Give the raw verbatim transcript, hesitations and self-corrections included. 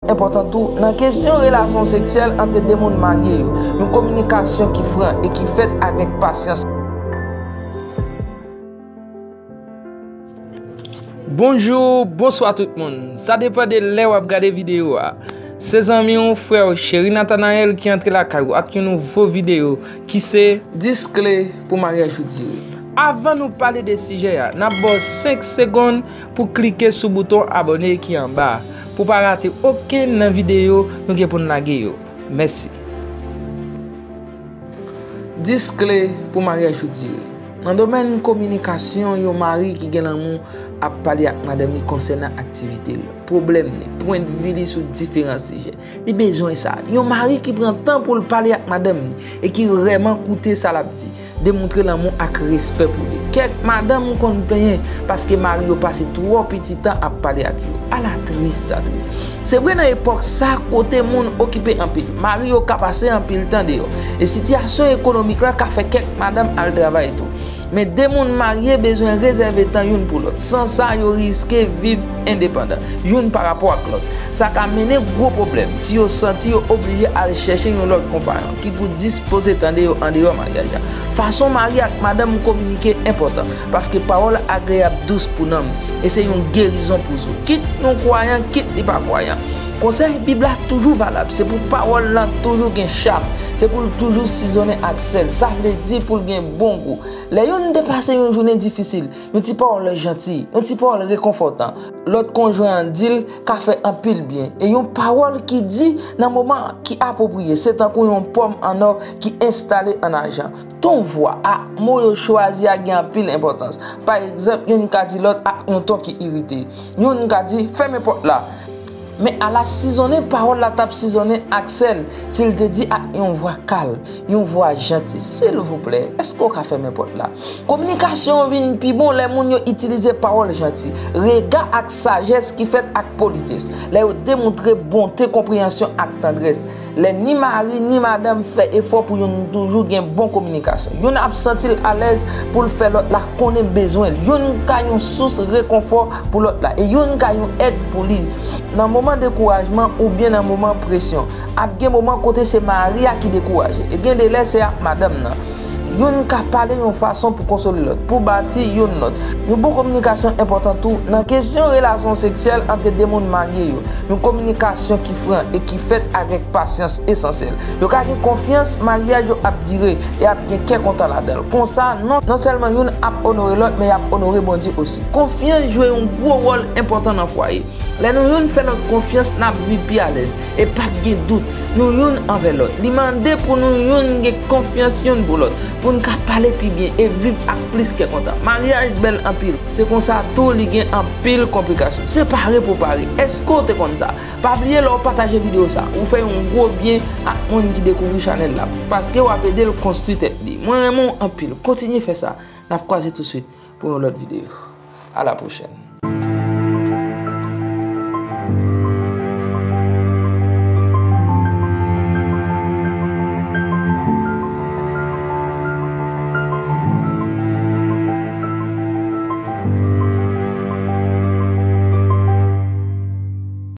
Enpòtan tou, nan kesyon relasyon seksyèl ant de moun marye yo, yon kominikasyon ki fran e ki fèt avèk pasyans. Bonjou, bonswa tout moun. Sa depann de lè w ap gade videyo a. Se zanmi w, frè w, Cheri Nathanael ki antre lakay ou ak yon nouvo videyo ki se dis kle pou maryaj ou dire. Avan nou pale de sijè a, n ap ba w senk segonn pou klike sou bouton abòne ki anba a, pou pa rate okenn nan videyo nou gen pou n lage yo. Mèsi. Dis kle pou maryaj ou dire. Nan domèn kominikasyon, yon mari ki gen lanmou ap pale ak madanm li konsènan aktivite l, pwoblèm li, pwennvi li sou diferan sijè. Li bezwen sa. Yon mari ki pran tan pou l pale ak madanm li e ki vrèman koute sa l ap di, demontre lanmou ak respè pou li. Kèk madanm konn plenyen paske mari yo pase twò piti tan ap pale ak yo. Ala tris sa tris. Se vre, nan epòk sa kote moun okipe anpil, mari yo ka pase anpil tan deyò, e sitiyasyon ekonomik la ka fè kèk madanm al travay tou. Men de moun marye bezwen rezève tan youn pou lòt. San sa, yo riske viv endepandan, youn parapò ak lòt. Sa ka mennen gwo pwoblèm si yo santi yo oblije al chèche yon lòt konpayon ki pou dispoze tan de yo andeyò maryaj la. Fason mari ak madanm kominike enpòtan, paske pawòl agreyab dous pou nanm, e se yon gerizon pou zo. Kit nou kwayan, kit li pa kwayan. Konsèy Bib la toujou valab, se pou pawòl lan toujou gen cham, se pou l toujou sizonnen ak sèl, sa vle di pou l gen bon gou. Lè youn te pase yon jounen difisil, yon ti pawòl janti, yon ti pawòl rekonfòtan, lòt konjwen an di l ka fè anpil byen. E yon pawòl ki di nan moman ki apwopriye, se tankou yon pòm an nò ki enstale ann ajan. Ton vwa ak mo yo chwazi a gen anpil enpòtans. Pa egzanp, youn ka di lòt ak yon ton ki irite. Youn ka di, "Fèmen pòt la." Men ala sizonnen pawòl la t ap sizonnen ak sèl si l te di ak yon vwa kalm, yon vwa janti, "Silvouplè, èske w ka fèmen pòt la?" Kominikasyon an vin pi bon lè moun yo itilize pawòl janti, rega ak sajès ki fèt ak politès, lè yo demontre bonte, konpreyansyon ak tandrès. Lè ni mari ni madanm fè efò pou youn toujou gen bon kominikasyon, youn ap santi l alèz pou l fè lòt la konnen bezwen l, youn ka yon sous rekonfò pou lòt la, e youn ka yon èd pou li. Nan moman dekourajman oubyen nan moman presyon, ap gen moman kote se mari a ki dekouraje, e gen de lè se ak madanm nan. Youn ka pale yon fason pou konsole lòt, pou bati youn lòt. Yon bon kominikasyon enpòtan tou nan kesyon relasyon seksyèl ant de moun marye yo. Yon kominikasyon ki fran e ki fèt avèk pasyans esansyèl. Yo ka gen konfyans, maryaj yo ap dire e ap gen kè kontan ladan l. Konsa, non, non sèlman youn ap onore lòt, men y ap onore Bondye osi. Konfyans jwe yon gwo wòl enpòtan nan fwaye. Lè nou youn fè lòt konfyans, n ap viv pi alèz e p ap gen dout nou youn anvè lòt. Li mande pou nou youn gen konfyans youn pou lòt, pou n ka pale pi byen e viv ak plis kè kontan. Maryaj bèl anpil, se konsa tou li gen anpil konplikasyon. Se pare pou pare. Èske w te konn sa? Pa bliye lè w pataje videyo sa, ou fè yon gwo byen ak moun ki dekouvri chanèl la, paske w ap ede l konstwi tèt li. Mwen renmen w anpil. Kontinye fè sa. N ap kwaze touswit pou yon lòt videyo. A la pwochèn.